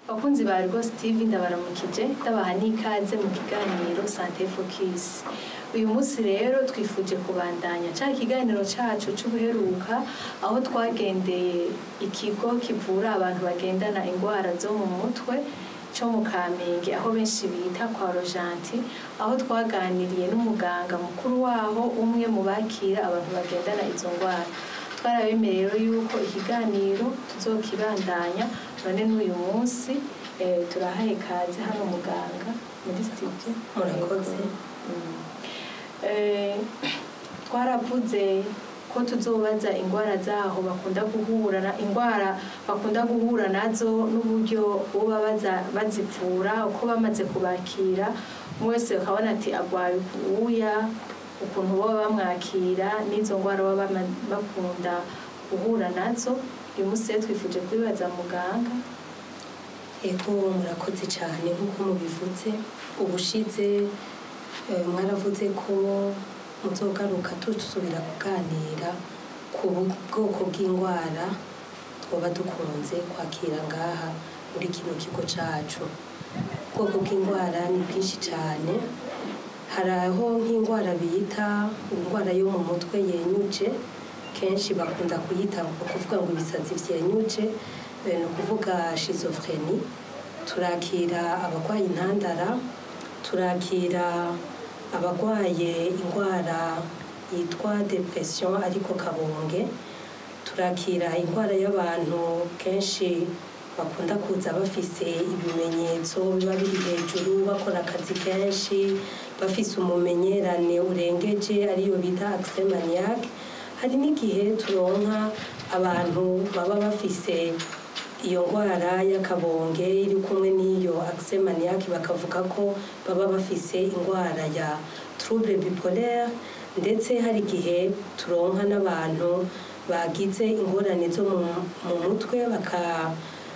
Bakunzi ba Rwose TV, ndabaramukije, ndabaha n'ikaze mu kiganiro Santé Focus. Uyu munsi rero twifuje kubandanya ca kiganiro cacu c'ubuheruka, aho twagendeye ikigo kivura abantu bagendana ingwara zo mu mutwe co mu Kamenge, aho benshi bita kwa Rojanti, aho twaganiriye n'umuganga mukuru waho, umwe mu bakira abantu bagendana izo ngwara. Twarabemereye rero yuko ikiganiro tuzokibandanya, none n'uyu munsi turahaye kaze hano muganga muri studio. Murakoze. Twaravuze ko tuzobaza ingwara zaho bakunda guhura ingwara bakunda guhura nazo, n'uburyo boba bazivura, uko bamaze kubakira, umwe wese ukabona ati agwaye uya, ukuntu boba bamwakira n'izo ngwara baba bakunda guhura nazo. Uyu munsi rero twifuje kubibaza muganga. Ego, murakoze cyane. Nk'uko mubivuze ubushize, mwaravuze ko muzogaruka tusubira kuganira ku bwoko bw'indwara twaba dukunze kwakira ngaha muri kino kigo cacu. Ubwoko bw'indwara ni bwinshi cyane. Hari aho nk'indwara bita indwara yo mu mutwe yenyuje, kenshi bakunda kuyita ngo kuvuga ngo ibisazi vyenyuje, ni ukuvuga schizophrénie. Turakira abarwaye intandara, turakira abarwaye indwara yitwa dépression ariko kabonge, turakira indwara y'abantu kenshi bakunda kuza bafise ibimenyetso biba biri hejuru, bakora akazi kenshi, bafise umumenyerane urengeje, ariyo bita accès maniaque. Hari n'igihe turonka abantu baba bafise iyo ndwara y'akabonge iri kumwe n'iyo accès maniaque, bakavuga ko baba bafise indwara ya trouble bipolaire. Ndetse hari igihe turonka n'abantu bagize ingorane zo mu mutwe,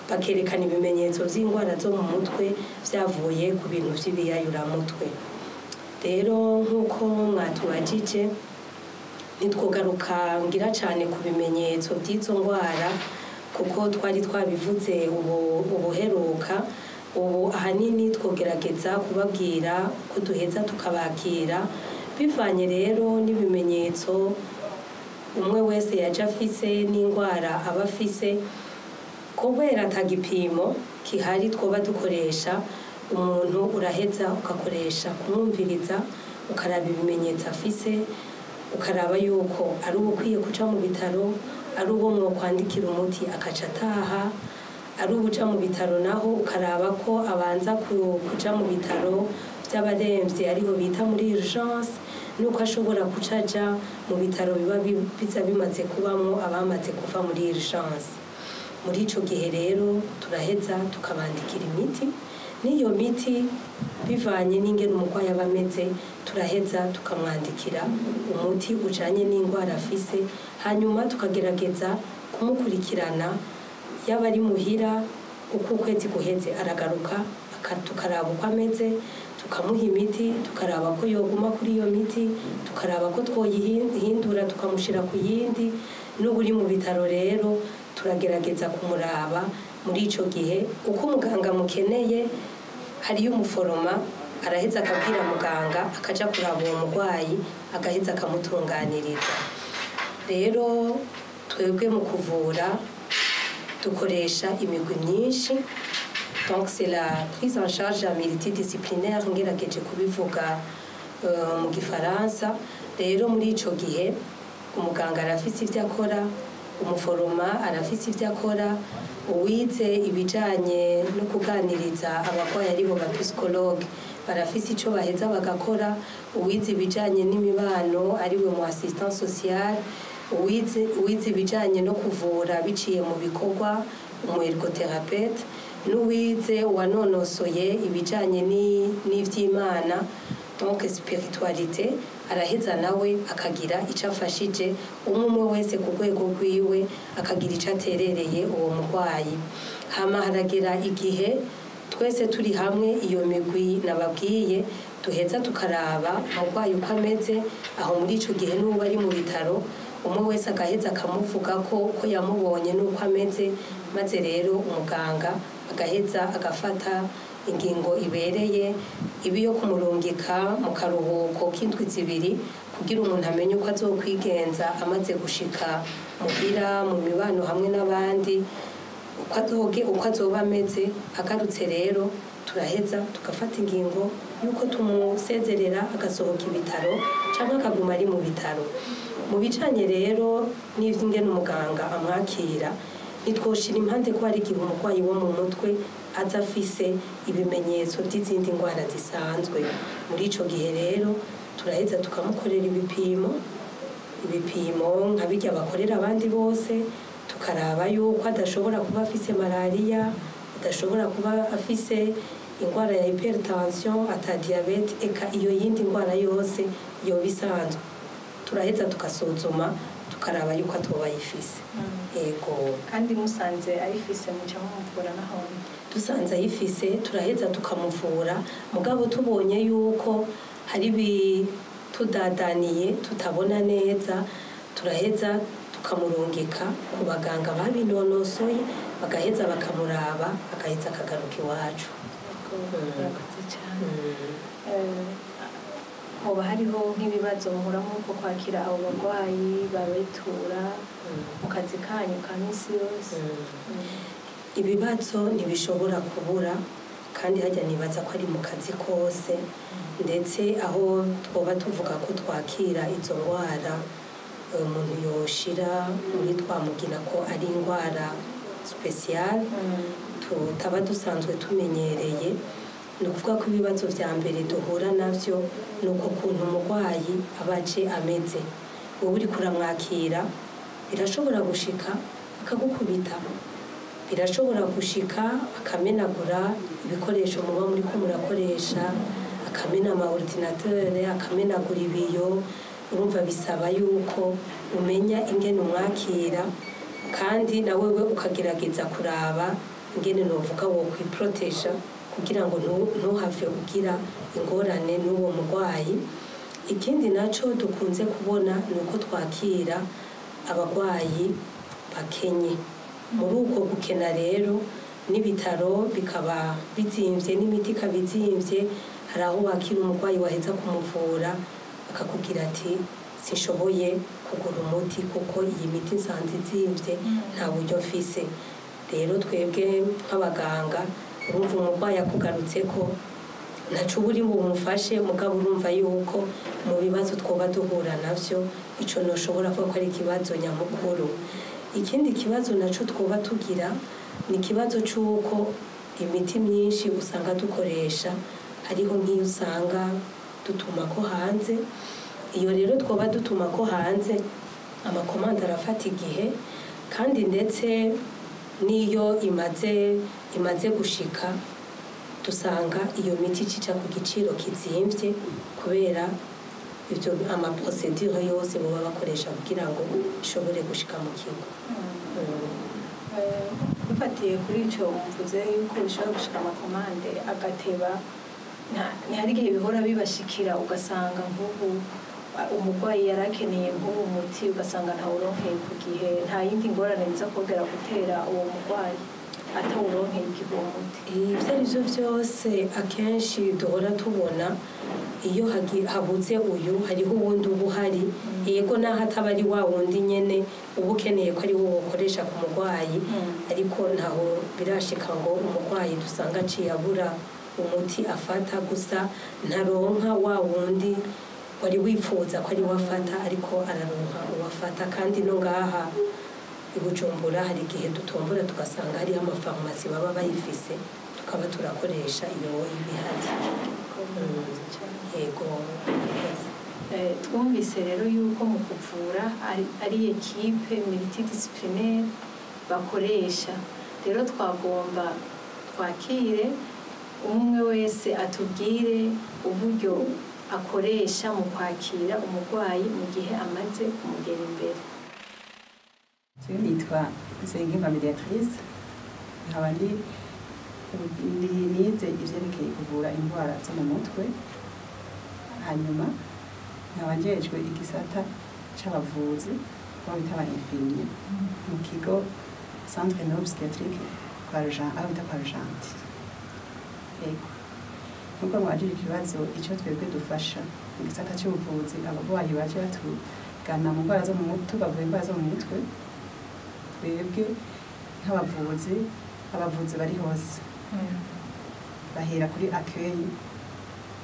bakerekana ibimenyetso by'indwara zo mu mutwe byavuye ku bintu by'ibiyayuramutwe. Rero nk'uko mwatubajije, ntitwogaruka ngira cyane ku bimenyetso by'izo ndwara, kuko twari twabivuze ubu ubuheruka. Ubu ahanini twogerageza kubabwira ko duheza tukabakira bivanye rero n'ibimenyetso umwe wese yaje afise n'indwara aba afise. Kubera atagipimo kihari twoba dukoresha, umuntu uraheza ugakoresha kumwumviriza, ukaraba ibimenyetso afise, ukaraba yuko ari uba ukwiye kuca mu bitaro, ari uwo mwokwandikira umuti akaca ataha, ari ubuca mu bitaro naho ukaraba ko abanza kuja mu bitaro by'abaremvye, ariho bita muri urgence, nuko ashobora kuca aja mu bitaro biba biza bimaze kubamwo abamaze kuva muri urgence. Muri ico gihe rero turaheza tukabandikira imiti, n'iyo miti bivanye n'ingene umurwayi aba ameze, turaheza tukamwandikira umuti ujanye n'indwara afise, hanyuma tukagerageza kumukurikirana. Yaba ari muhira, uko ukwezi guheze aragaruka, tukaraba uko ameze, tukamuha imiti, tukaraba ko yoguma kuri iyo miti, tukaraba ko twoyihindura tukamushyira ku yindi. N'ubu uri mu bitaro rero turagerageza kumuraba. Muri ico gihe, uko umuganga mukeneye, hariyo umuforoma araheza akabwira muganga, akaja kuraba uwo murwayi, agaheza akamutunganiriza. Rero twebwe mu kuvura dukoresha imigwi myinshi, donc c'est la prise en charge multidisciplinaire, ngerageje kubivuga mu gifaransa. Rero muri ico gihe umuganga arafise ivyo akora, umuforoma arafise ivyo akora, uwize ibijanye no kuganiriza abarwayi, aribo ba psychologue, barafise ico baheza bagakora, uwize ibijanye n'imibano, ariwe mu assistant social, uwize ibijanye no kuvura biciye mu bikorwa, umu ergothérapeute, n'uwize wanonosoye ibijanye n'ivy'Imana. Donc spiritualité, araheza nawe akagira icyo afashije, umwe umwe wese ku rwego rwiwe akagira icyo aterereye uwo murwayi. Hama haragera igihe twese turi hamwe, iyo migwi nababwiye, duheza tukaraba umurwayi uko ameze aho muri ico gihe n'uwo ari mu bitaro, umwe wese agaheza akamuvuga ko yamubonye n'uko ameze. Maze rero umuganga agaheza agafata ingingo ibereye, ibi yo kumurungika mu karuhuko k'indwi 2, kugira umuntu amenye uko azokwigenza amaze gushika muhira, mu mibano hamwe n'abandi, uko azoba ameze agarutse. Rero turaheza tugafata ingingo y'uko tumusezerera agasohoka ibitaro cyangwa akaguma ari mu bitaro. Mu bijanye rero n'ivy'ingene umuganga amwakira, ntitwoshira impande ko hari igihe umurwayi wo mu mutwe aza afise ibimenyetso by'izindi ndwara zisanzwe. Muri ico gihe rero turaheza tukamukorera ibipimo nka birya bakorera abandi bose, tukaraba yuko adashobora kuba afise malariya, adashobora kuba afise indwara ya hypertension, ata diabète, eka iyo yindi ndwara yose yoba isanzwe. Turaheza tugasuzuma, tukaraba yuko atoba ayifise. Yego. Kandi musanze ayifise, muca mumuvura nahone? Dusanze ayifise, turaheza tukamuvura. Mugabo tubonye yuko hari ibitudadaniye, tutabona neza, turaheza tukamurungika ku baganga babinonosoye, bagaheza bakamuraba, agaheza akagaruka iwacu. Murakoze cyane. Hoba hariho nk'ibibazo muhura nk'uko kwakira abo barwayi babitura mu kazi kanyu ka minsi yose? Ibibazo ntibishobora kubura, kandi hajya nibaza ko ari mu kazi kose, ndetse aho twoba tuvuga ko twakira izo ndwara umuntu yoshira muri twamugina ko ari indwara spéciale tutaba dusanzwe tumenyereye. Ni ukuvuga ko ibibazo vya mbere duhura navyo ni uko kuntu umurwayi aba aje ameze. Wowe uriko uramwakira, birashobora gushika akagukubita, birashobora gushika akamenagura ibikoresho muba muriko murakoresha, akamena ama ordinateur, akamenagura ibiyo. Urumva bisaba yuko umenya ingene umwakira, kandi na wewe ukagerageza kuraba ingene novuga wo kwiproteja kugira ngo ntuhave ugira ingorane n'uwo murwayi. Ikindi naco dukunze kubona ni uko twakira abarwayi bakenye. Muri uko gukena rero, n'ibitaro bikaba bizimvye, n'imiti ikaba izimvye, hari aho wakira umurwayi, waheza kumuvura akakubwira ati: "Sinshoboye kugura umuti kuko iyi miti nsanze izimvye, nta buryo mfise." Rero twebwe nk'abaganga, urumva umurwayi akugarutse ko ntaco uba uri bumufashe. Mugabo urumva yuko mu bibazo twoba duhura navyo, ico noshobora kuvuga ko ari ikibazo nyamukuru. Ikindi kibazo naco twoba tugira ni ikibazo c'uko imiti myinshi usanga dukoresha, hariho nk'iyo usanga dutuma ko hanze. Iyo rero twoba dutuma ko hanze, ama commandes arafata igihe, kandi ndetse n'iyo imaze gushika, dusanga iyo miti icica ku giciro kizimvye kubera ibyo ama procédures yose baba bakoresha kugira ngo ishobore gushika mu kigo. Dufatiye kuri icyo mvuze yuko bishobora gushika ama commandes agateba, ntihari igihe bihora bibashikira ugasanga nk'ubu umurwayi yari akeneye nk'ubu muti, ugasanga ntawuronkeye ku gihe? Nta yindi ngorane biza kongera gutera uwo murwayi atawuronkeye igihe uwo muti? Ibyo ari byo byose, akenshi duhora tubona iyo habuze uyu, hariho uwundi uba uhari. Yego, naho ataba ari wa wundi nyene uba ukeneye ko ari wo wokoresha ku murwayi, ariko ntaho birashika ngo umurwayi dusanga aciye abura umuti afata. Gusa ntaronka wa wundi wari wifuza ko ari we afata, ariko araronka uwafata. Kandi no ngaha i Bujumbura hari igihe dutombora tugasanga hariho amafarumasi baba bayifise, tukaba turakoresha iyo ibihari. Yego. Twumvise rero yuko mu kuvura ari équipe multidisciplinaire bakoresha. Rero twagomba twakire umwe wese atubwire uburyo. akoresha mu kwakira umurwayi mu gihe amaze kumugera imbere. Jewe nitwa Nsengimba Mediatrice, nkaba ndi nize ivyerekeye kuvura indwara zo mu mutwe, hanyuma nkaba njejwe igisata c'abavuzi aho bita aba infirmier mu kigo Centre Neuropsychiatrique kwa Rujan, aho bita kwa Rujanti. Yego. Nkuko mwabajije ikibazo, ico twebwe dufasha mu gisata c'ubuvuzi abarwayi baje batugana mu ndwara zo mu mutwe, bavura indwara zo mu mutwe, twebwe nk'abavuzi, abavuzi bari hose bahera kuri accueil,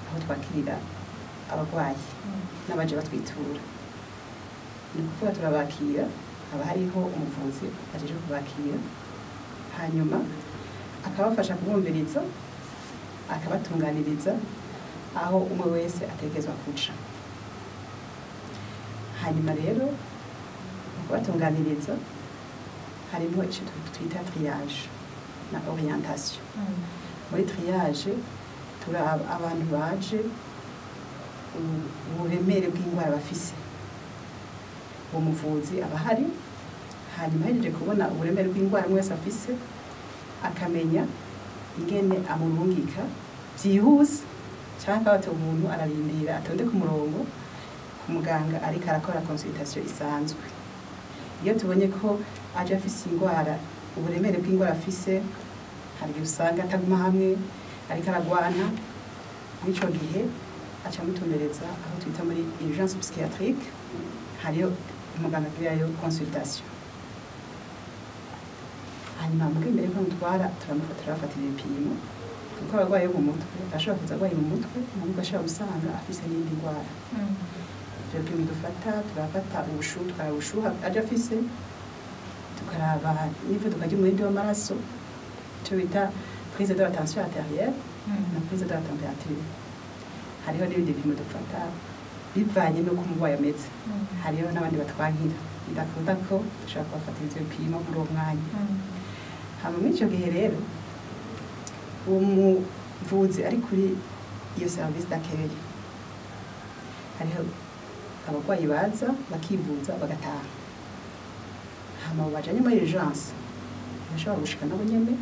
aho twakirira abarwayi n'abaje batwitura. Ni ukuvuga turabakira, haba hariho umuvuzi ajejwe kubakira, hanyuma akabafasha kubumviriza, akabatunganiriza aho umwe wese ategerezwa kuca. Hanyuma rero mu kubatunganiriza harimo ico twita triage na orientation. Muri triage turaba abantu baje, uburemere bw'indwara bafise. Uwo muvuzi aba ahari, hanyuma ahejeje kubona uburemere bw'indwara umwe wese afise, akamenya ingene amurungika vyihuse, canke akaba umuntu ararindira atonde ku murongo ku muganga ariko arakora consultation isanzwe. Iyo tubonye ko aje afise indwara, uburemere bw'indwara afise, hari igihe usanga ataguma hamwe, ariko aragwana, muri ico gihe aca amutumbereza aho twita muri urgence psychiatrique, hariyo umuganga agirirayo consultation. Hanyuma muga imbere yuko amutwara turabafatira ibipimo, kuko abarwayi bo mu mutwe ashobora kuza arwaye mu mutwe, muga ashobora gusanga afise n'iyindi ndwara. Ivyo bipimo dufata, turafata ubushuhe, tukaraba ubushuhe aje afise, tukaraba n'ivuduka ry'umurindi w'amaraso, ico bita prise de la tension artérielle na prise de la température. Hariho n'ibindi bipimo dufata bivanye n'uko umurwayi ameze. Hariho n'abandi batwankira bidakunda ko dushobora kubafatira ivyo bipimo muri uwo mwanya. Hama muri ico gihe rero uwo muvuzi ari kuri iyo service d'accueil, hariho abarwayi baza bakivuza bagataha, hama abo bajanye muri urgence bashobora gushika nabo nyene,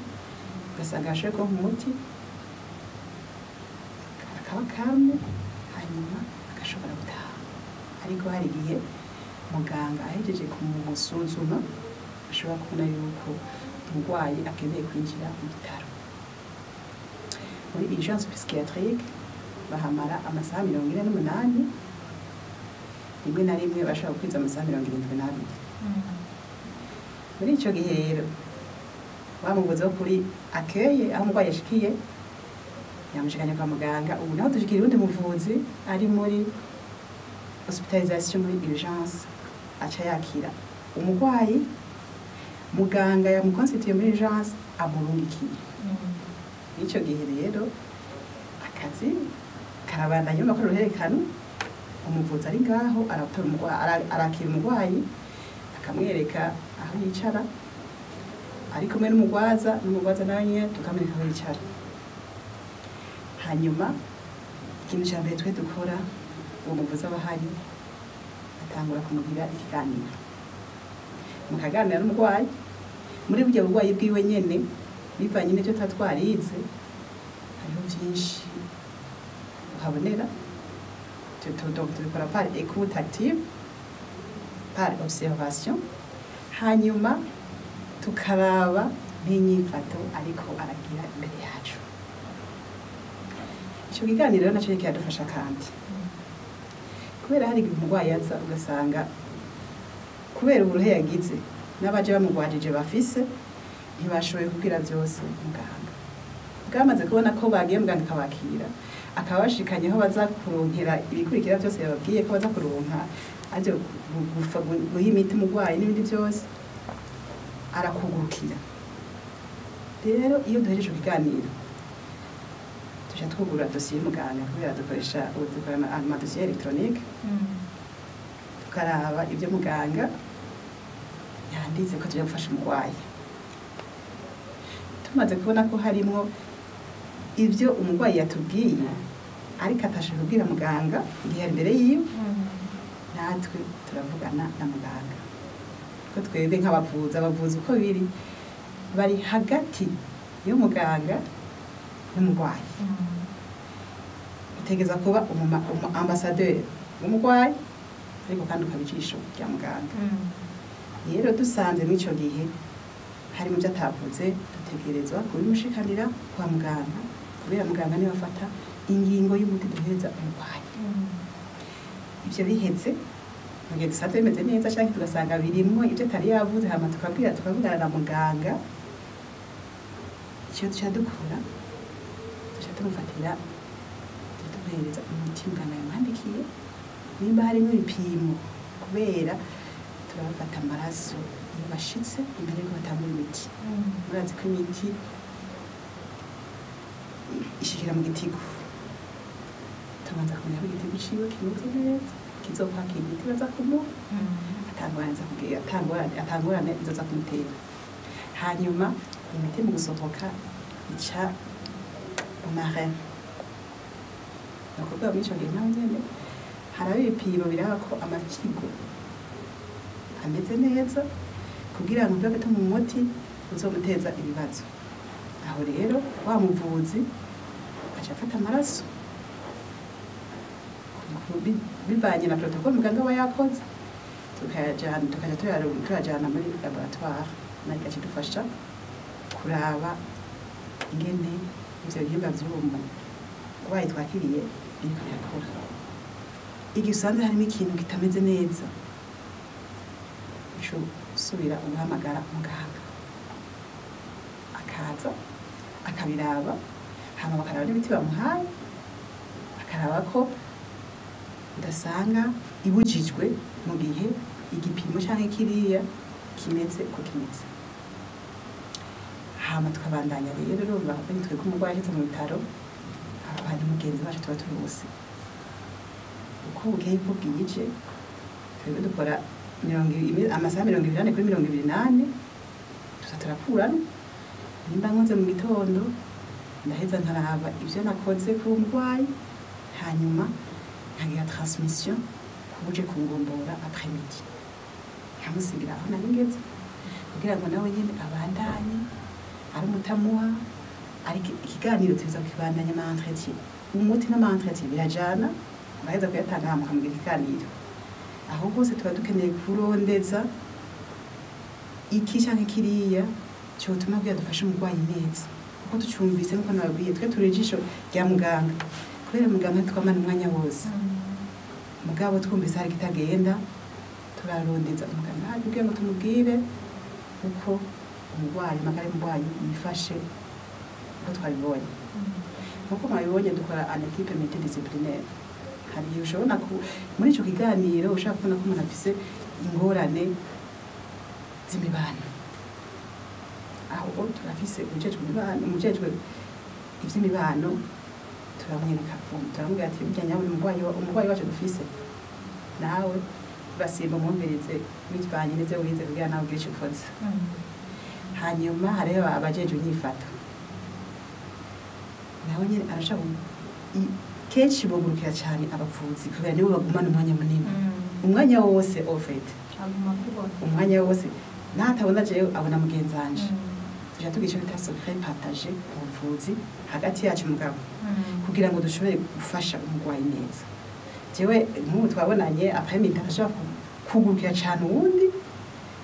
ugasanga bashoboye kuronka umuti akaba kamwe, hanyuma agashobora gutaha. Ariko hari igihe muganga ahejeje kumusuzuma ashobora kubona yuko umurwayi akeneye kwinjira mu bitaro. Muri urgence psychiatrique bahamara amasaha 48, rimwe na rimwe bashobora gukwiza amasaha 72. Muri ico gihe rero wa muvuzi wo kuri accueil, aho umurwayi yashikiye, yamushikanye kwa muganga, ubu naho dushikira uwundi muvuzi ari muri hospitalisation muri urgence, aca yakira umurwayi muganga yamukonsultiye muri urgence amurungikiye. Ico gihe rero akazi karabandanya ko ruherekano, umuvuzi ari ngaho aratora umurwayi, arakira umurwayi, akamwereka aho yicara, ari kumwe n'umugwaza, n'umugwaza nawe nyene tukamwereka aho yicara. Hanyuma ikintu ca mbere twe dukora, uwo muvuzi aba ahari atangura kumugira ikiganiro, mukaganira n'umurwayi muri burya burwayi bwiwe nyene, bivanye n'ivyo tuba twarize, hariho vyinshi uhabonera. Donc tubikora par écoute active, par observation, hanyuma tukaraba n'inyifato ariko aragira imbere yacu. Ico kiganiro rero naco kiradufasha kandi, kubera hari igihe umurwayi aza ugasanga kubera uburuhe yagize n'abaje bamugwajije bafise ntibashoboye kubwira vyose muganga. Bwamaze kubona ko bagiye, muganga akabakira, akabashikanye aho baza kuronkera ibikurikira byose yababwiye ko baza kuronka, arivyo guha imiti umurwayi n'ibindi byose, arakugurukira. Rero iyo duhejeje ikiganiro tuca twugurura dosiye y'umuganga, kubera dukoresha ubu dukora amadosiye électronique, tukaraba ibyo muganga yanditse ko tujya gufasha umurwayi. Tumaze kubona ko harimwo ibyo umurwayi yatubwiye ariko atashaka kubwira muganga igihe ari imbere yiwe, natwe turavugana na muganga, ko twebwe nk'abavuzi, abavuzi uko biri bari hagati y'umuganga n'umurwayi. Utegeza kuba umu ambassadeur w'umurwayi, ariko kandi ukaba ijisho rya muganga. Rero dusanze muri ico gihe hari mu byo atavuze, dutegerezwa kubimushikanira kwa muganga, kubera muganga niwe afata ingingo y'umuti duhereza umurwayi. Ivyo biheze, mu gihe dusanze bimeze neza canke tugasanga birimwo ibyo atari yavuze, hama tukabwira, tukavugana na muganga, icyo duca dukora, duca tumufatira, duca tumuhereza umuti muganga yamwandikiye. Nimba harimo ibipimo, kubera turabafata amaraso iyo bashitse imbere yuko batangura imiti. Murazi ko imiti ishikira mu gitigu, tubanza kumenya ko igitigu ciwe kimeze neza, kizokwakira imiti baza kumuha atangorane iza kugira, atangorane izoza kumutera. Hanyuma imiti mu gusohoka ica mu ma reins, ni ukuvuga muri ico gihe naho nyene haraba ibipimo biraba ko amafyigo ameze neza, kugira ngo ntibafate mu muti uzomuteza ibibazo. Aho rero wa muvuzi aca afata amaraso bivanye na protocole muganga aba yakoze, tukayajana, tukaja tuyajana muri laboratoire, nayo igaca idufasha kuraba ingene ivyo bihimba vy'uwo murwayi twakiriye biriko birakora. Igihe usanze harimo ikintu kitameze neza, uca usubira ugahamagara muganga, akaza akabiraba, hama bakaraba n'imiti bamuhaye, bakaraba ko udasanga ibujijwe mu gihe igipimo canke kiriya kimeze uko kimeze. Hama tukabandanya. Rero urumva ko twebwe umurwayi ashitse mu bitaro, abantu mugenzi wacu tuba turose uko bukeye uko bwije. Twebwe dukora amasaha 24/24, tuza turakurana. Nimba nkoze mu gitondo, ndaheza nkaraba ivyo nakoze kuri uwo murwayi, hanyuma nkagira transmission kuje kungombora après midi, nkamusigira aho nari ngeze, kugira ngo nawe nyene abandanye ari umutamuha. Ariko ikiganiro tuza kukibandanya ama entretien, umuti n'ama entretien birajana. Uraheza kuyatanga, hama ukamugira ikiganiro. Aho hose tuba dukeneye kurondeza iki canke kiriya cyotuma kugira dufashe umurwayi neza, kuko tucumvise, nkuko nababwiye, twe turi ijisho rya muganga, kubera muganga ntitwamana umwanya wose. Mugabo twumvise hari kitagenda, turarondeza umuganga hari kugira ngo tumubwire uko umurwayi, amagara y'umurwayi yifashe, uko twabibonye. Nkuko mwabibonye, dukora en équipe multidisciplinaire. Hari igihe ushobora ku muri ico kiganiro ushaka kubona ko umuntu afise ingorane z'imibano, aho turafise ujejwe imibano, umujejwe ivy'imibano, turamwereka, turamubwira ati: "Burya nyaburi umurwayi wacu dufise, nawe basimba umwumvirize bivanye n'ivyo wize, kugira nawe ugire ico ukoze." Hanyuma hariho abajejwe inyifato, nawe nyene arashaka kenshi bugurukira cyane abavuzi, kubera nibo bagumana umwanya munini, umwanya wose au fait. Aguma kubona. Umwanya wose natabona jewe, abona mugenzi wanje. Tuja tugira ico bita secret partagé mu buvuzi hagati yacu, mugabo kugira ngo dushobore gufasha umurwayi neza. Jewe nk'ubu twabonanye après midi, arashobora kugurukira cyane uwundi,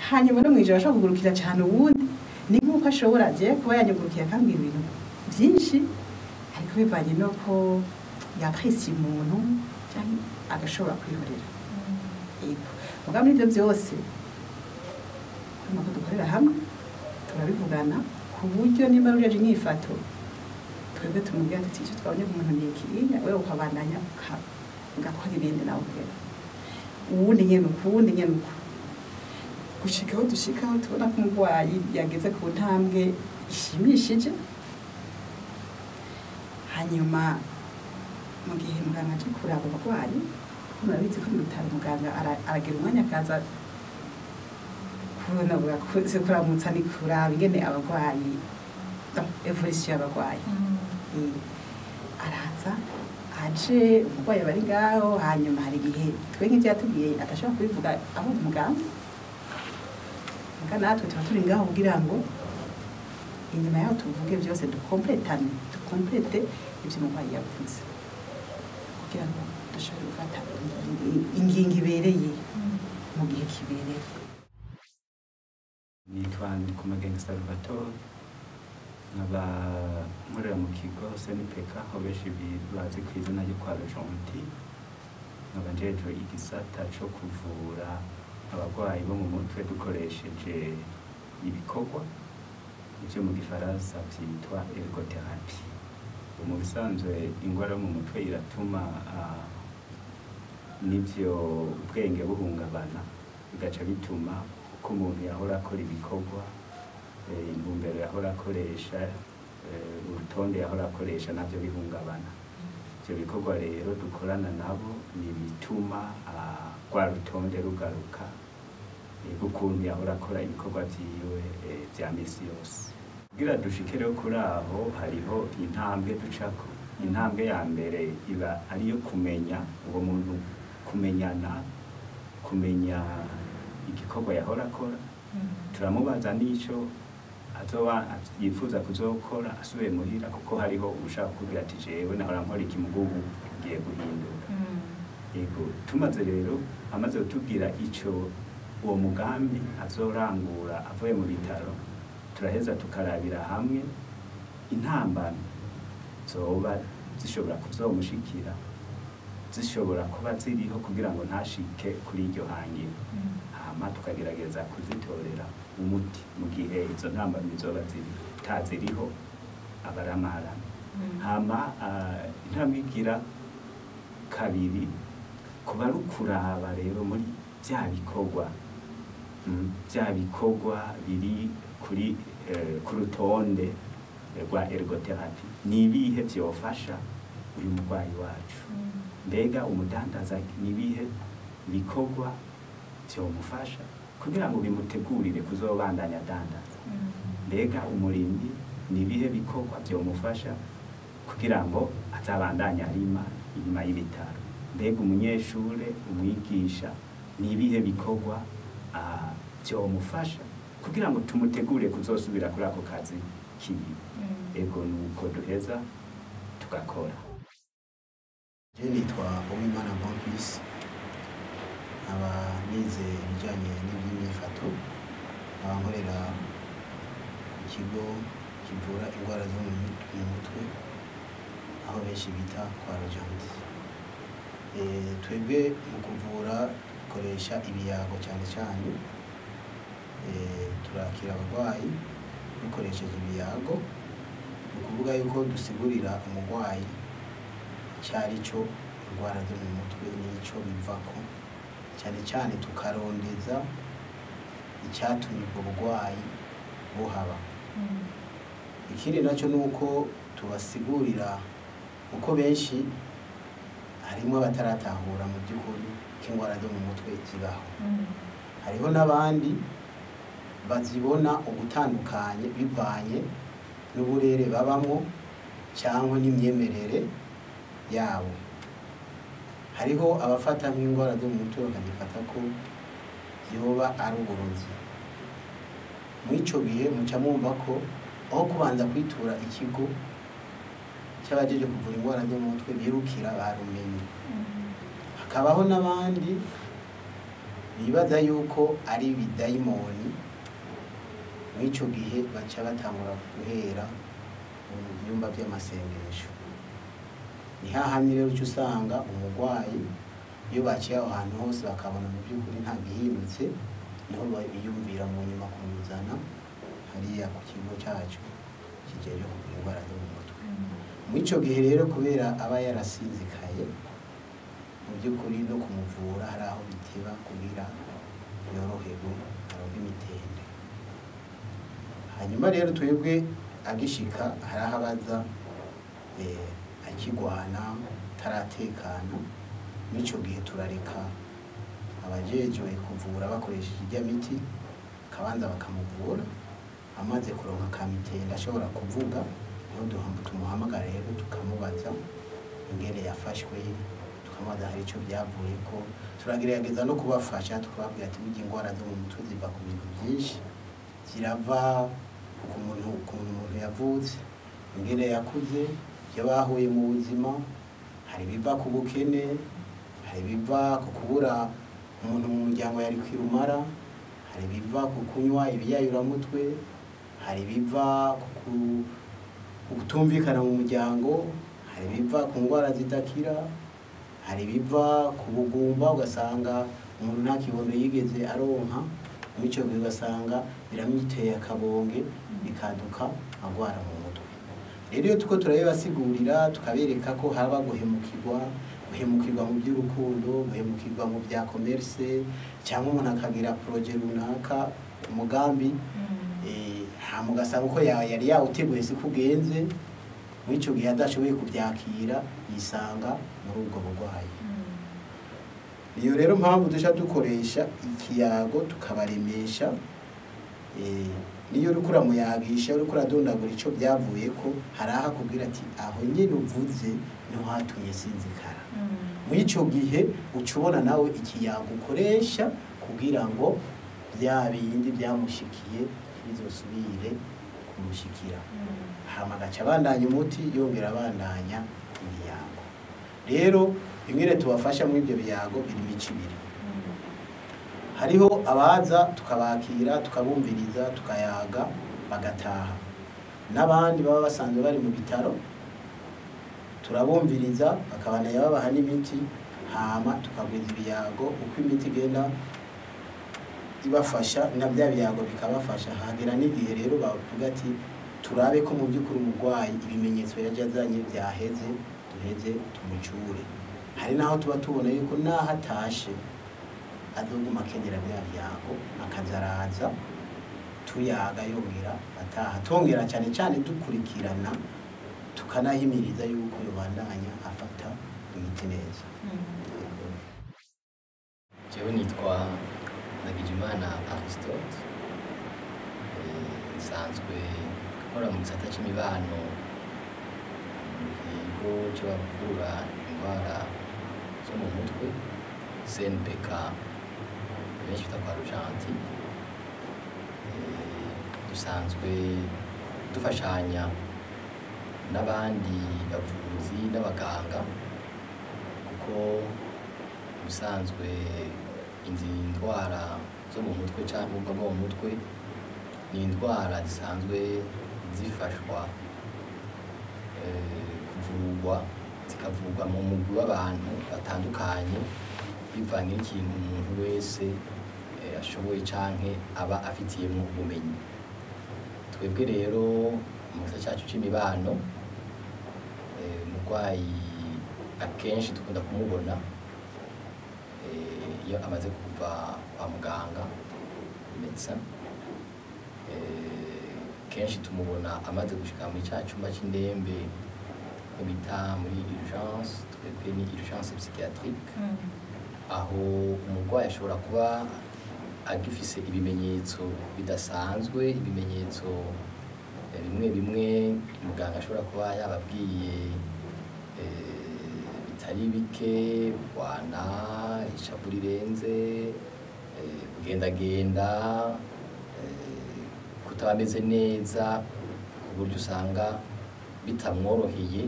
hanyuma no mw'ijoro ashobora kugurukira cyane uwundi. Ni nk'uko ashobora jewe kuba yanyugurukiye akambwira ibintu byinshi, ariko bivanye n'uko yapresiye umuntu, cyangwa agashobora kwihorera. Yego, mugabo muri ibyo byose, urumva ko dukorera hamwe, turabivugana, ku buryo nimba rujeje inyifato, twebwe tumubwira tuti: "Icyo twabonye ku muntu ni ikiriya, wewe ukabandanya ugakora ibindi nawe ubwira uwundi nyene uku, uwundi nyene uku," gushika aho dushikaho tubona ko umurwayi yageze ku ntambwe ishimishije. Hanyuma mu gihe muganga aje kuraba abarwayi, murabizi ko mu bitaro muganga aragira umwanya akaza kubona, kuramutsa, ni kuraba ingene abarwayi, donc évolution y'abarwayi. Araza Aje umurwayi aba ari ngaho, hanyuma hari igihe twe nk'ibyo yatubwiye adashobora kubivuga aho muganga, muga natwe tuba turi ngaho kugira ngo inyuma yaho tuvuge byose, dukompletane, dukomplete ibyo umurwayi yavuze, kugira ngo dushobore gufata ingingo ibereye mu gihe kibereye. Nitwa Ndikumagenge Salvatore, nkaba nkorera mu kigo SNPK, aho benshi bazi ku izina ryo kwa Gentil. Nkaba njejwe igisata co kuvura abarwayi bo mu mutwe dukoresheje ibikorwa, ivyo mu gifaransa vyitwa ergothérapie. Mu bisanzwe ingwara yo mu mutwe iratuma n'ivyo ubwenge buhungabana, bigaca bituma uko umuntu yahora akora ibikorwa, intumbero yahora akoresha, urutonde yahora akoresha navyo bihungabana. Ivyo bikorwa rero dukorana nabo ni bituma rwa rutonde rugaruka ukuntu yahora akora ibikorwa vyiwe vya misi yose. Kugira dushike rero kuri aho, hariho intambwe ducako. Intambwe ya mbere iba ariyo kumenya uwo muntu, kumenyana, kumenya igikorwa yahora akora. Turamubaza n'ico azoba yifuza kuzokora asubiye muhira, kuko hariho ushaka kugira ati jewe nahora nkora iki, mugubu ngiye guhindura. Yego, tumaze rero amaze kutubwira ico uwo mugambi azorangura avuye mu bitaro, turaheza tukarabira hamwe intambamyi zoba zishobora kuzomushikira, zishobora kuba ziriho kugira ngo ntashike kuri iryo hangiro, hama tukagerageza kuzitorera umuti mu gihe izo ntambamyi zoba ziri taziriho abaramarana. Hama intambwe igira kabiri kuba ari ukuraba rero muri bya bikorwa, bya bikorwa biri kuri ku rutonde rwa ergothérapie, ni ibihe vyofasha uyu murwayi wacu? Mbega umudandaza, ni ibihe bikorwa vyomufasha kugira ngo bimutegurire kuzobandanya adandaza? Mbega umurimyi, ni ibihe bikorwa vyomufasha kugira ngo azabandanye arima inyuma y'ibitaro? Mbega umunyeshure, umwigisha, ni ibihe bikorwa vyomufasha kugira ngo tumutegure kuzosubira kuri ako kazi kiwe? Ego, nuko duheza tugakora. Je nitwa Uwimana Bonfils, nkaba nize ibijyanye n'iby'imyifato, nkaba nkorera ku kigo kivura indwara zo mu mutwe, aho benshi bita kwa Rojanti. Twebwe mu kuvura dukoresha ibiyago cyane cyane. Turakira abarwayi dukoresheje ibiyago, ni ukuvuga yuko dusigurira umurwayi icyo ari cyo indwara zo mu mutwe n'icyo bivako, cyane cyane tukarondeza icyatumye ubwo burwayi buhaba. Ikindi nacyo ni uko tubasigurira uko benshi harimo abataratahura mu by'ukuri ko indwara zo mu mutwe zibaho. Hariho n'abandi bazibona ugutandukanye bivanye n'uburere babamwo cyangwa n'imyemerere yabo. Hariho abafata nk'indwara zo mu mutwe bakazifata ko yoba ari uburozi. Muri icyo gihe muca mwumva ko aho kubanza kwitura ikigo cy'abajeje kuvura indwara zo mu mutwe, birukira barumenye. Hakabaho n'abandi bibaza yuko ari ibidayimoni. Muri icyo gihe baca batangura guhera mu byumba by'amasengesho. Ni hahandi rero uca usanga umurwayi iyo baciye aho hantu hose bakabona mu by'ukuri nta gihindutse, niho biyumvira mu nyuma kumuzana hariya ku kigo cyacu kijejwe kuvura indwara zo mu mutwe. Muri icyo gihe rero, kubera aba yarasinzikaye, mu by'ukuri no kumuvura hari aho biteba kugira yoroherwe, aronke imitende. Hanyuma rero twebwe agishika hari aho abaza akigwana, taratekana. Muri icyo gihe turareka abajejwe kuvura bakoresheje ijya miti kabanza bakamuvura. Amaze kuronka kamitende ashobora kuvuga, niho tumuhamagara rero tukamubaza ingene yafashwe, tukamubaza hari icyo byavuye ko. Turagerageza no kubafasha, tukababwira ati burya indwara zo mu mutwe ziva ku bintu byinshi, zirava ku muntu, ukuntu umuntu yavutse, ingene yakuze, ibyo bahuye mu buzima. Hari ibiva ku bukene, hari ibiva ku kubura umuntu mu muryango yari kwirumara, hari ibiva ku kunywa ibiyayuramutwe, hari ibiva ku kutumvikana mu muryango, hari ibiva ku ndwara zidakira, hari ibiva ku bugumba, ugasanga umuntu nta kibondo yigeze aronka. Muri icyo gihe ugasanga biramuteye akabonge, bikaduka agwara mu mutwe. Rero iyo turiko turabibasigurira, tukabereka ko haba guhemukirwa, guhemukirwa mu by'urukundo, guhemukirwa mu bya commerce, cyangwa umuntu akagira projet runaka, umugambi, hama ugasanga uko yari yawuteguye siko ugenze. Muri icyo gihe adashoboye kubyakira, yisanga muri ubwo burwayi. Niyo rero mpamvu duca dukoresha ikiyago, tukabaremesha. Niyo uriko uramuyagisha, uriko uradondagura ico byavuye ko, hari aho akubwira ati aho nyine uvuze niho hatumye sinzikara. Muri ico gihe uca ubona nawe ikiyago ukoresha kugira ngo bya bindi byamushikiye ntibizosubire kumushikira. Hama agaca abandanya umuti, yongera abandanya ibiyago. Rero ingene tubafasha muri ibyo biyago biri imico ibiri. Hariho abaza tukabakira, tukabumviriza, tukayaga, bagataha. N'abandi baba basanzwe bari mu bitaro turabumviriza, bakabana babaha n'imiti, hama tukagwiza ibiyago uko imiti igenda ibafasha na bya biyago bikabafasha. Hagera n'igihe rero bavuga ati turabe ko mu by'ukuri umurwayi ibimenyetso yaje azanye byaheze, duheze tumucure. Hari naho tuba tubona yuko naho atashe azoguma akenera bya biyago, akaza araza tuyaga, yongera ataha, tongera cyane cyane dukurikirana, tukanahimiriza yuko yobandanya afata imiti neza. Jewe nitwa Ndagijimana Aristote, nsanzwe nkora mu gisata c'imibano mu kigo c'abavura indwara zo mu mutwe CNPK, benshi bita kwa Rujanti. Dusanzwe dufashanya n'abandi bavuzi n'abaganga, kuko ubusanzwe izi ndwara zo mu mutwe cyangwa ubumuga bwo mu mutwe ni indwara zisanzwe zifashwa kuvurwa, zikavurwa mu mugwi w'abantu batandukanye bivanye n'ikintu umuntu wese ashoboye canke aba afitiyemo ubumenyi. Twebwe rero mu gisata cyacu c'imibano, umurwayi akenshi dukunda kumubona iyo amaze kuva kwa muganga médecin. Kenshi tumubona amaze gushika muri ca cumba c'indembe bita muri urgence, twebwe ni urgence psychiatrique, aho umurwayi ashobora kuba agifise ibimenyetso bidasanzwe, ibimenyetso bimwe bimwe muganga ashobora kuba yababwiye bitari bike: kurwana, ishavu rirenze, kugendagenda, kutaba ameze neza, ku buryo usanga bitamworoheye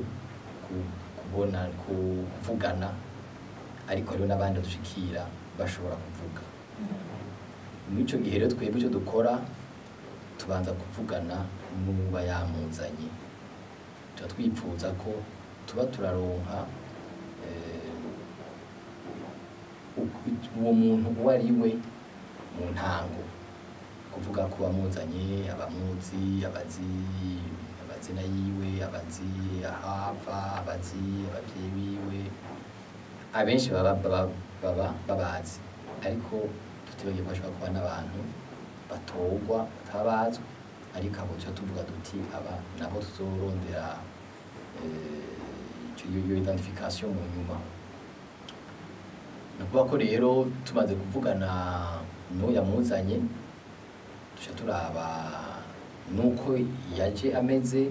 kubona, kuvugana. Ariko hariho n'abandi badushikira bashobora kuvuga. Muri ico gihe rero twebwe icyo dukora, tubanza kuvugana n'uba yamuzanye. Tuba twipfuza ko tuba turaronka uwo muntu uwo ari we mu ntango, kuvuga ko wamuzanye abamuzi, abazi amazina yiwe, abazi aho ava, abazi abavyeyi biwe. Abenshi baba babazi, ariko tutibagiye ko hashobora kuba n'abantu batorwa bataba bazwi. Ariko abo tuba tuvuga duti aba nabo tuzorondera iyo identification mu nyuma. Ni ukuvuga ko rero tumaze kuvugana n'uwo yamuzanye, duca turaba nuko yaje ameze,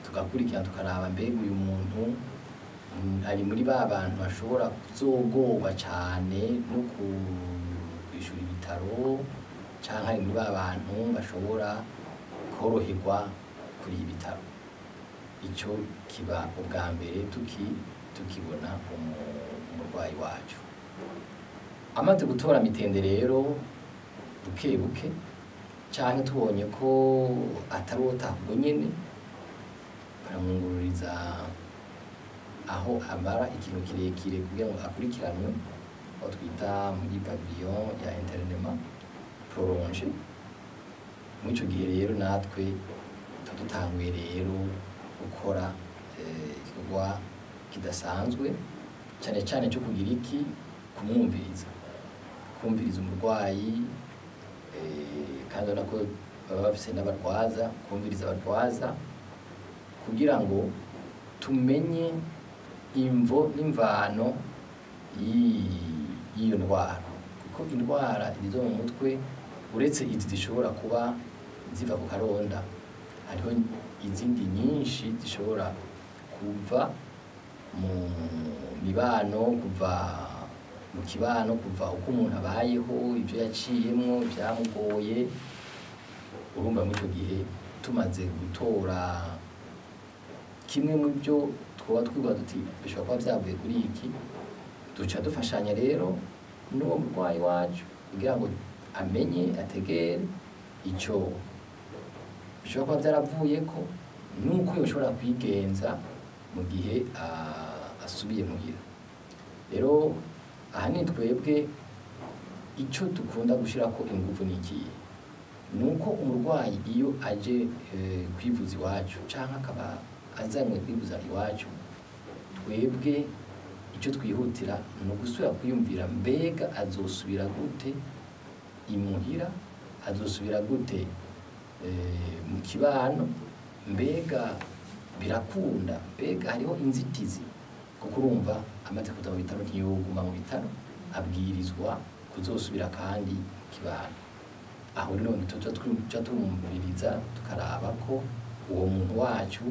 tugakurikirana, tukaraba mbega uyu muntu Ari muri ba bantu bashobora kuzogorwa cane no kwishura ibitaro, canke ari muri ba bantu bashobora koroherwa kuri ibitaro. Ico kiba ubwa mbere tukibona umurwayi wacu amaze gutora mitende. Rero buke buke, canke tubonye ko atari uwo ubwo nyene, baramwungururiza aho amara ikintu kirekire kugira ngo akurikiranwe, aho twita muri pavillon ya internement prolongé. Muri ico gihe rero natwe tuba dutanguye rero gukora igikorwa kidasanzwe, cane cane cyo kugira iki? Kumwumviriza, kumviriza umurwayi, kandi urabona ko baba bafise n'abarwaza, kumviriza abarwaza kugira ngo tumenye imvo n'imvano y'iyo ndwara, kuko indwara zo mu mutwe, uretse izi zishobora kuba ziva ku karonda, hariho izindi nyinshi zishobora kuva mu mibano, kuva mu kibano, kuva uko umuntu abayeho, ibyo yaciyemwo byamugoye. Urumva muri icyo gihe tumaze gutora kimwe mu byo twoba twibaza tuti bishobora kuba byavuye kuri iki, duca dufashanya rero n'uwo murwayi wacu kugira ngo amenye, ategere icyo bishobora kuba byaravuyeko nuko yoshobora kwigenza mu gihe asubiye muhira. Rero ahanini twebwe icyo dukunda gushyirako ingufu ni ikihe? Ni uko umurwayi iyo aje kwivuza iwacu cyangwa akaba azanywe kwivuza iwacu, twebwe icyo twihutira ni ugusubira kwiyumvira: mbega azosubira gute imuhira, azosubira gute mu kibano, mbega birakunda, mbega hariho inzitizi? Kuko urumva amaze kuza mu bitaro ntiyoguma mu bitaro, abwirizwa kuzosubira kandi mu kibano. Aho rero tuca tumumviriza, tukaraba ko uwo muntu wacu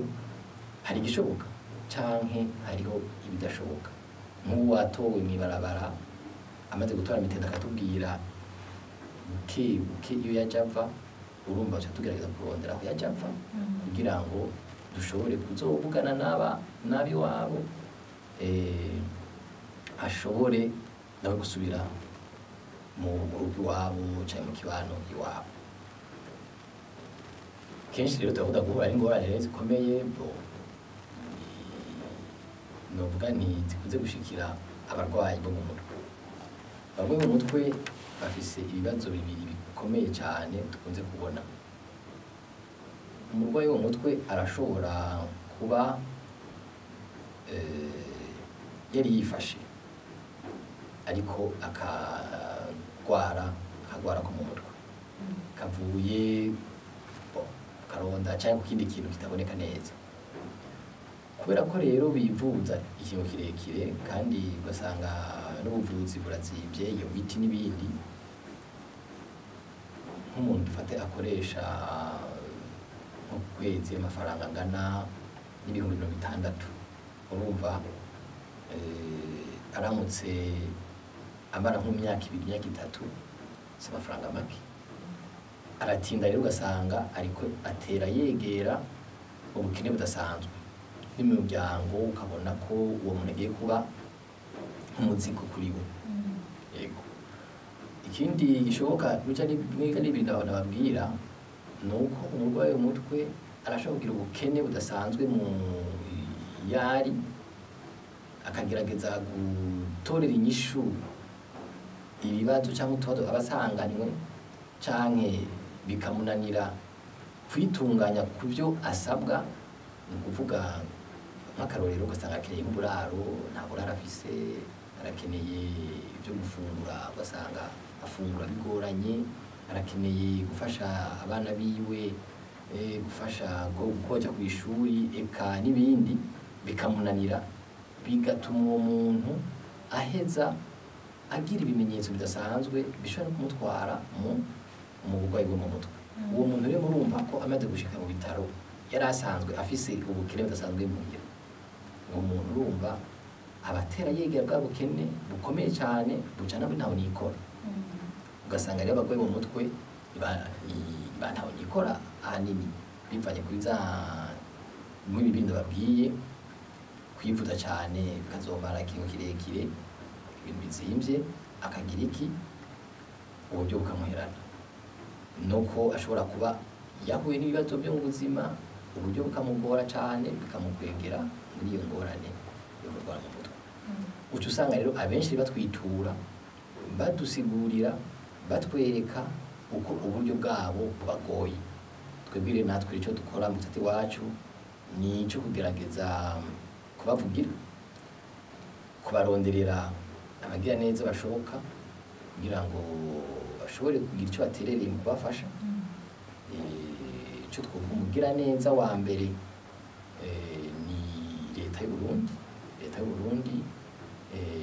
hari igishoboka canke hariho ibidashoboka. Nk'uwo watowe mw'ibarabara, amaze gutora mitende, akatubwira buke buke iyo yaja ava, urumva tuca tugerageza kurondera aho yaja ava kugira ngo dushobore kuzovugana n'aba n'abiwabo, ashobore nawe gusubira mu rugo iwabo canke mu kibano iwabo. Kenshi rero turakunda guhura n'ingorane rero zikomeye, bo novuga nti zikunze gushikira abarwayi bo mu mutwe. Abarwayi bo mu mutwe bafise ibibazo bibiri bikomeye cyane dukunze kubona. Umurwayi wo mu mutwe arashobora kuba yari yifashe, ariko akagwara ko mu mutwe kavuye bo, karonda cyangwa ku kindi kintu kitaboneka neza. Kubera ko rero bivuza ikintu kirekire kandi ugasanga n'ubuvuzi burazimvye, iyo miti n'ibindi, nk'umuntu dufate akoresha nko ku kwezi amafaranga angana n'60,000, urumva aramutse amara nk'imyaka 2, imyaka 3, si amafaranga make. Aratinda rero ugasanga ariko atera yegera ubukene budasanzwe n'imiryango, ukabona ko uwo muntu agiye kuba nk'umuzigo kuri we. Yego, ikindi gishoboka mwiga n'ibintu abantu babwira ni uko umurwayi w'umutwe arashobora kugira ubukene budasanzwe mu yari, akagerageza gutorera inyishu ibibazo cyangwa utubazo aba asanganywe, canke bikamunanira kwitunganya ku byo asabwa. Ni ukuvuga nk'akarorero, ugasanga akeneye nk'uburaro, nta buraro afise, arakeneye ibyo gufungura, ugasanga afungura bigoranye, arakeneye gufasha abana biwe, gufasha koja ku ishuri, eka n'ibindi bikamunanira, bigatuma uwo muntu aheza agira ibimenyetso bidasanzwe bishobora no kumutwara mu burwayi bwo mu mutwe. Uwo muntu rero murumva ko amaze gushika mu bitaro yari asanzwe afise ubukene budasanzwe muhira, uwo muntu urumva Abatera yegera bwa bukene bukomeye cyane bucana ntaho nikora. Ugasanga rero abarwayi mu mutwe ba ntaho nikora ahanini bivanye kuri za muri bibiri ndababwiye, kwivuza cyane bikazomara ikintu kirekire, ibintu bizimvye, akagira iki uburyo bukamuherana, nuko ashobora kuba yahuye n'ibibazo byo mu buzima, uburyo bukamugora cyane bikamukwegera muri iyo ngorane yo kurwara mu mutwe. Uca usanga rero abenshi batwitura, badusigurira, batwereka uko uburyo bwabo bubagoye. Twebwe rero natwe icyo dukora mu gisata iwacu ni icyo kugerageza kubavugira, kubaronderera abagira neza bashoboka kugira ngo bashobore kugira icyo baterereye mu kubafasha. Icyo twavuga umugira neza wa mbere ni leta y'u Burundi. Leta y'u Burundi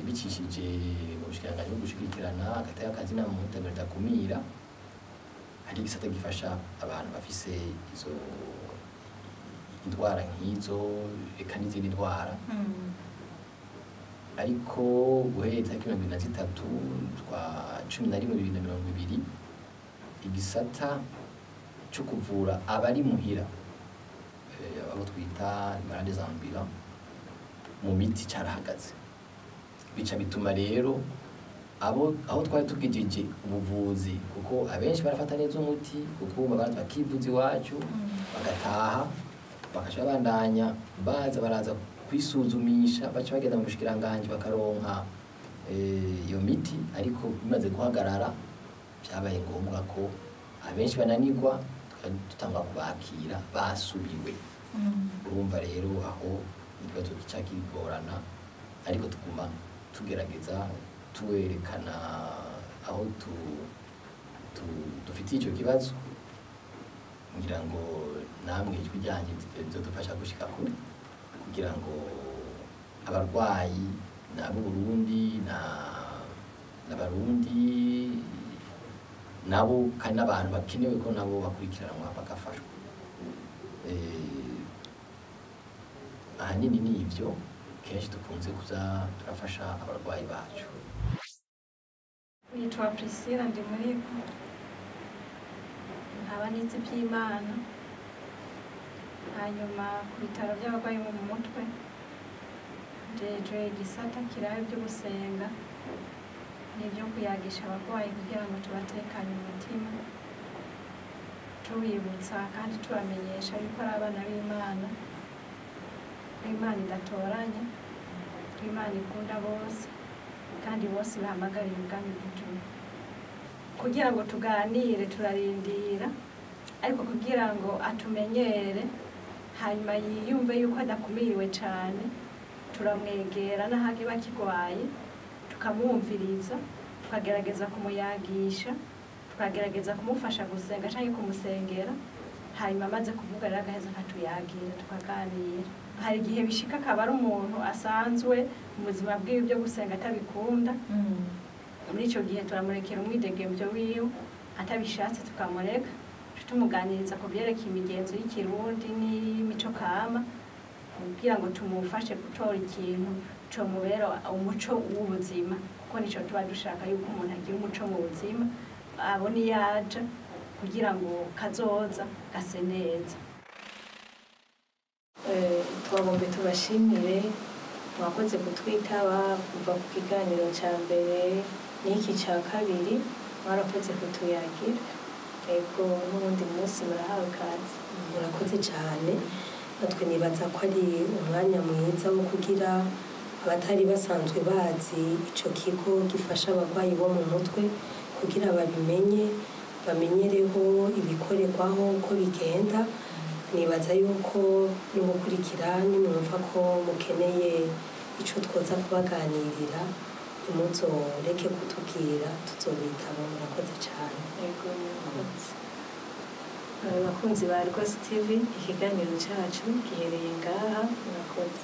bicishije mu bushikiranganji bwo gushigikirana hagati y'akazi na muntu rudakumira, hari igisata gifasha abantu bafise izo indwara nk'izo eka n'izindi ndwara. Ariko guhera itariki 23 z'ukwa 11 2020, igisata cyo kuvura abari muhira, abo twita malades ambulants, mu miti carahagaze. Bica bituma rero abo aho twari tugejeje ubuvuzi, kuko abenshi barafata neza umuti, kuko baraza bakivuza iwacu bagataha, bakaca babandanya baza baraza kwisuzumisha, baca bagenda mu bushikiranganji bakaronka iyo miti. Ariko bimaze guhagarara byabaye ngombwa ko abenshi bananirwa, tutangwa kubakira basubiwe. Urumva rero aho ikibazo gica kigorana, ariko tuguma tugerageza tuwerekana aho dufitiye icyo kibazo, ngira ngo namwe ijwi ryanyu rizodufasha gushika kure, kugira ngo abarwayi n'abo Burundi n'abarundi nabo kandi n'abantu bakenewe ko nabo bakurikiranwa bagafashwa. Ahanini ni ivyo kenshi dukunze kuza turafasha abarwayi bacu. Nitwa Priscilla Ndimuriko, nkaba nize iby'Imana, hanyuma ku bitaro by'abarwayi bo mu mutwe njejwe igisata kiraba ibyo gusenga n'ibyo kuyagisha abarwayi kugira ngo tubatekanye umutima, tubibutsa kandi tubamenyesha yuko ari abana b'Imana, ko Imana idatoranya, ko Imana ikunda bose kandi bose bahamagarira ubwami bw'ijuru. Kugira ngo tuganire turarindira, ariko kugira ngo atumenyere hanyuma yiyumve yuko adakumiriwe cyane, turamwegera n'aho kiba kigwaye tukamwumviriza, tukagerageza kumuyagisha, tukagerageza kumufasha gusenga cyangwa kumusengera, hanyuma amaze kuvuga rero agaheza akatuyagira tukaganira. Hari igihe bishika akaba ari umuntu asanzwe mu buzima bwiwe byo gusenga atabikunda, muri icyo gihe turamurekera umwidegemvyo wiwe, atabishatse tukamureka, tumuganiriza ku byerekeye imigenzo y'ikirundi n'imico kama, kugira ngo tumufashe gutora ikintu comubera umuco w'ubuzima, kuko nico tuba dushaka yuko umuntu agira umuco mu buzima, abona iyo aja kugira ngo kazoza gase neza. Twagombe tubashimire mwakoze kutwitaba kuva ku kiganiro ca mbere n'iki ca kabiri, mwarakoze kutuyagira. Ego n'ubundi munsi murahawe ikaze. Murakoze cyane, natwe nibaza ko ari umwanya mwiza wo kugira abatari basanzwe bazi ico kigo gifasha abarwayi bo mu mutwe kugira babimenye, bamenyereho ibikorerwaho uko bigenda. Nibaza yuko n'ubukurikira nimwumva ko mukeneye ico twoza kubaganirira, nimuzoreke kutubwira, tuzobitaba. Murakoze cyane. Ego murakoze. Abakunzi ba Rwose TV, ikiganiro cyacu gihereye ngaha. Murakoze.